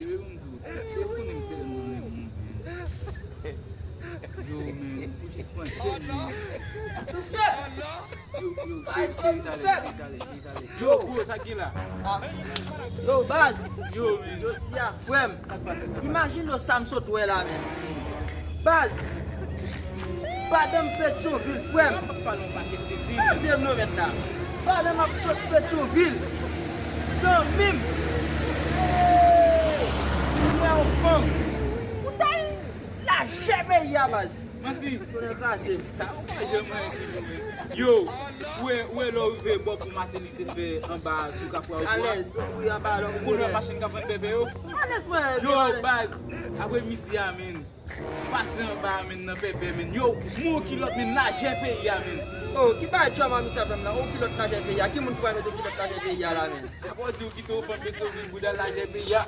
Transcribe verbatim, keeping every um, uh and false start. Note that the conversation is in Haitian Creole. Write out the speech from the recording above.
Yo, men, ou jis pran tèt, men. Yo, yo, cheri, cheri, talè, cheri, talè, cheri, talè. Yo, bro, sa ki la? Yo, baz. Yo, men. Jodi a, frè m. Sa k pase, sa k pase? Imajine w sa m sot wè la, men. Baz. Madanm Petyonvil, frè m. Tande m non, mèt la. Pandan m ap sot Petyonvil, zanmi m, m wè yon fanm. Ou t al lajè peyi a, baz. Manti. Tonnè kraze m. Sa ou pa janm wè di nou, men. Yo, ou wè, ou wè lè w rive bò pou Matinik te fè anba sou Kafou a. Alèz, wi, anba lò. Ou konn wè machann k ap vann pèpè yo? Alèz, mwen. Yo, baz, apre midi a, men. Pase anba a, men, nan pèpè, men. Yo, mwen kilòt, men, lajè peyi a, men. Oh, ki bagay djòl manmi sa fè m nan? Oh, kilòt lajè peyi a. Ki moun ki pral mete kilòt lajè peyi a la, men? Se pou di w kite w fanm Petyonvil pou w al lajè peyi a.